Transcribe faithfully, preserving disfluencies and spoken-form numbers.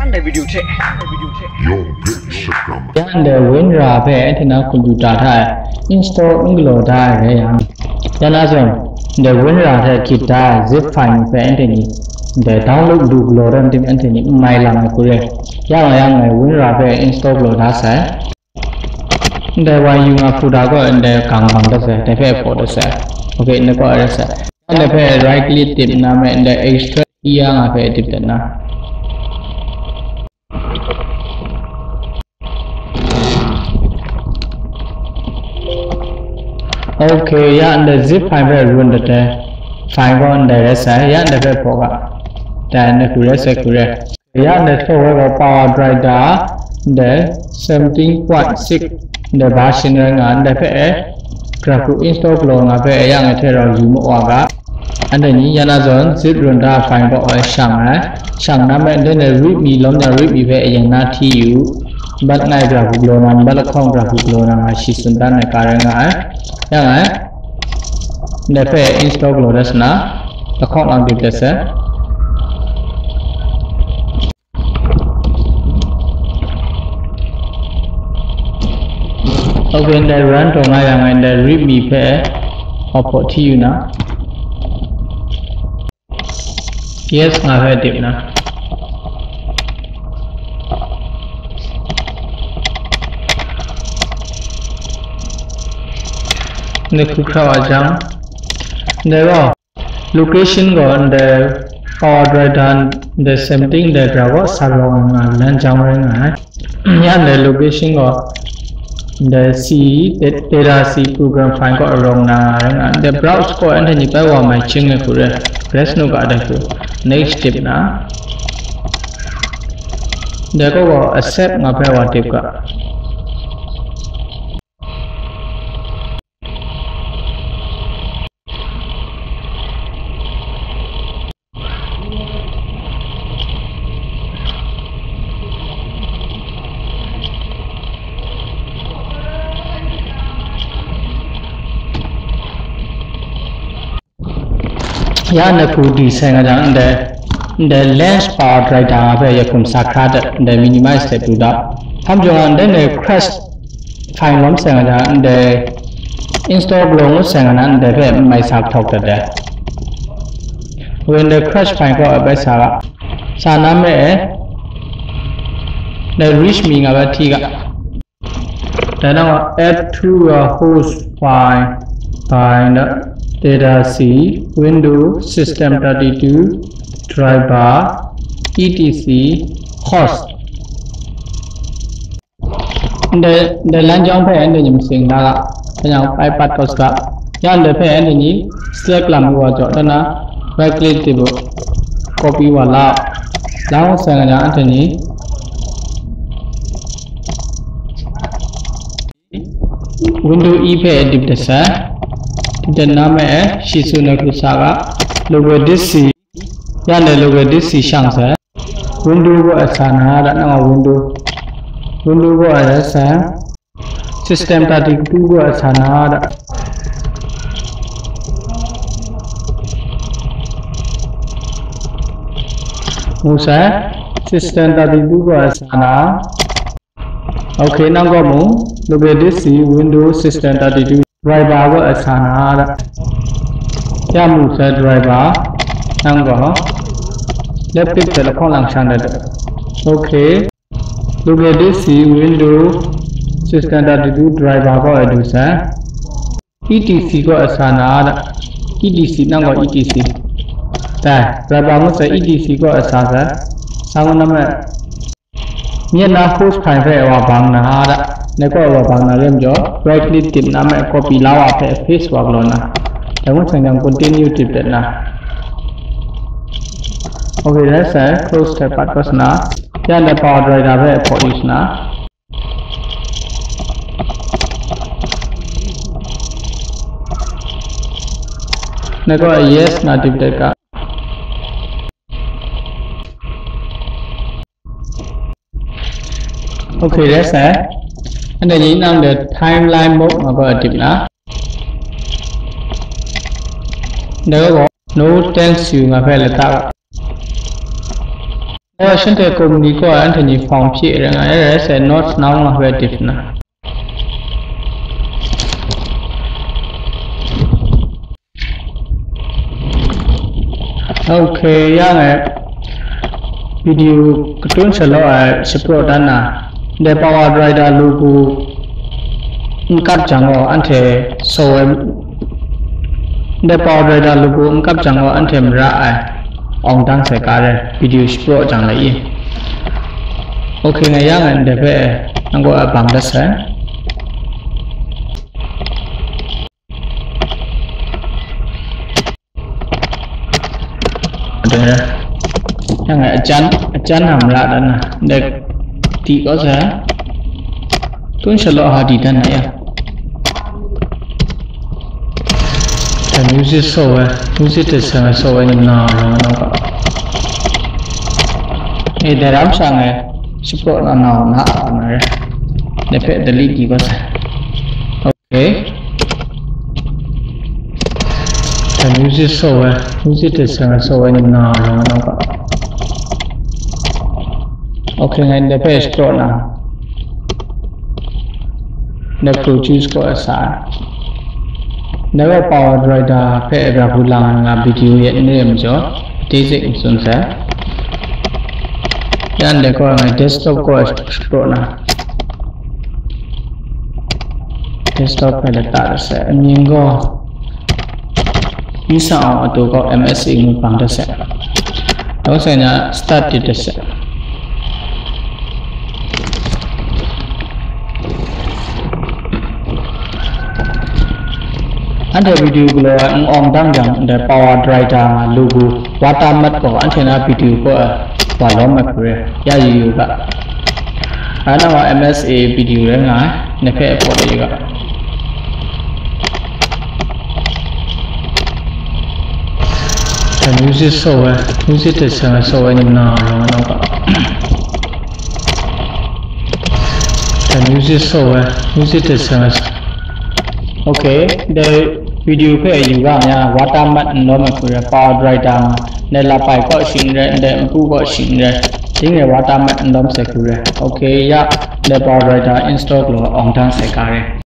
Video check. Video check. Yawng hpe shakram. Ya ndai WinRAR hpe anhte na computer hta e install n galaw da ai rai yang, ya na zawn, ndai WinRAR hte git da ai zip file hpe anhte ni ndai download lu galaw dan tim anhte ni n mai lang ai hku re. Ya nga yang ngai WinRAR hpe install galaw da sai. Ndai wa yu nga hku da gaw ndai gang bang dat sai, dai hpe hpaw dat sai. Okay, ndai gaw arrest sai. Ndai hpe right click tip nna me, ndai extract ya nga hpe tip dat na. Okay, ya ndai zip file hpe run dat ai. File gaw ndai rai sai, ya ndai hpe hpaw ga. Dai ndai hku rai sai hku rai. Ya ndai software gaw Power Driver ndai seventeen point six ndai version rai nga, ndai hpe e graphic install galaw nga hpe e ya ngai hte rau yu ma wa ga. Anhte ni ya na zawn zip run da file gaw e shang ai. Shang na me ndai ndai readme lawm yang readme hpe e yang na hti yu. Bat ngai graphic galaw na, bat lahkawng graphic galaw na nga shi tsun dan ai ka rai nga ai. Ya ngai ndai hpe install galaw dat sana, lahkawng lang dip dat sai. Okay, ndai run taw nga yang ngai ndai readme hpe hpaw hti yu na. Yes nga hpe dip na. Ndai hku hkra wa jang, ndai gaw location gaw ndai Power Driver ndai seventeen ndai gra gaw sa rawng nga lan jang rai nga ai. Ya ndai location gaw ndai C, da-, data C program file gaw arawng na rai nga ai. Ndai browse gaw anhte ni bai wa mai ching ai hku rai, press nu ga dai hku, next tip na. Dai gaw gaw accept nga hpe wa tip ga. Ya ndai hku di sai nga jang, ndai, ndai launch Power Driver nga hpe ya hkum sa hkra dat, ndai minimize dat pru dat. Htam jawng nga, ndai, ndai crash file lawm sai nga jang, ndai install galaw ngut sai nga na, ndai hpe mai sa hktawk dat ai. Wen ndai crash file gaw bai sa ga. Sa na me e, ndai readme nga bai hti ga. Dai nang gaw add to a host file by the data C, Windows, System thirty-two, driver, et cetera, host. Ndai, ndai lan jawng hpe anhte ni masing da ga, kayang iPad host ga, ya ndai hpe anhte ni select lam yu wa jaw, dan na right click dip u, copy wa la, la ngut sai nga jang anhte ni Windows E hpe dip dat sai. Dip dat na me e, shi tsun ai hku sa ga, local disk C, ya ndai local disk C shang sai. Windows gaw e sa na dat, nang gaw Windows, Windows gaw e sai. System thirty-two gaw e sa na dat. Mu sai, System thirty-two gaw e sa na. Ok, nang gaw mung, local disk C, Windows, System thirty-two, driver gaw e sa na da. Ya mu sai driver, nang gaw, left click hte lahkawng lang shan dat. Ok, local disk C, Windows, System thirty-two, driver gaw e du sai. Et cetera gaw e sa na da. Et cetera, nang gaw et cetera. Dai, driver ngut sai et cetera gaw e sa sai. Sa ngut na me. Nye na host file hpe wa bang na da. Ngai gaw wa bang na re majaw, right click dip na me, copy la wa hpe paste wa galaw na. Dai ngut sai jang continue dip dat na. Ok, rai sai, close htoi pat kau sa na. Ya ndai Power Driver hpe hpaw yu sa na. Ngai gaw yes nga dip dat ga. Ok, rai sai. Anhte ni nang de timeline mode nga gaw dip na. Dai gaw no thanks you nga hpe lata ga. Shanhte company kaw anhte ni form hpyi rai nga ai, rai sai not now nga hpe dip na. Okay, yang e video katun sha law ai shapraw dan na, de Power Rider logo n kap jang gaw anhte so ai, de Power Rider logo n kap jang gaw anhte mara ai awng dang sai ka re, video shapraw jang lai i. Okay, nga yang e ndai hpe nang kaw a bang dat sai. Dai, yang a jan, a jan nam ra dan na, dek ti ko sa. Tun sha law ha di dan na ya. Dai music so we, music te sa so we ni na na na ka. Eh, dai ram sa ngai, shapraw na na na na re. Dai hpe delete di ko sa. Okay. Dai music so we, music te sa so we ni na na na ka. Okay, ngai dai hpe shapraw na. Dai produce kaw a sa. Dai wa Power Rider hpe ra hku lang nga video yet n re majaw, ade zik n tsun sai. Yan dai kaw ngai desktop kaw a shapraw na. Desktop hpe lata da sai. Amying gaw Yi Sang Awng a tu gaw M S A ngu bang da sai. Dai sai na start tit da sai. Anhte video galaw ai n awng dang jang, ndai Power Rider nga logo watermark gaw anhte na video kaw ai wa lawm ai hku re, ya yu yu ga. Anhte wa M S A video rai nga ai, ndai hpe pawt yu ga. Dai music so we, music te sa so we ni na na na ka. Dai music so we, music te sa. Okay, dai video hpe yu ga ya, watermark n lawm ai hku re, Power Rider nga, ndai lapai kaw shing n rai, ndai npu kaw shing n rai, ding e watermark n lawm sai hku re. Okay, ya, ndai Power Rider install galaw awng dang sai ka re.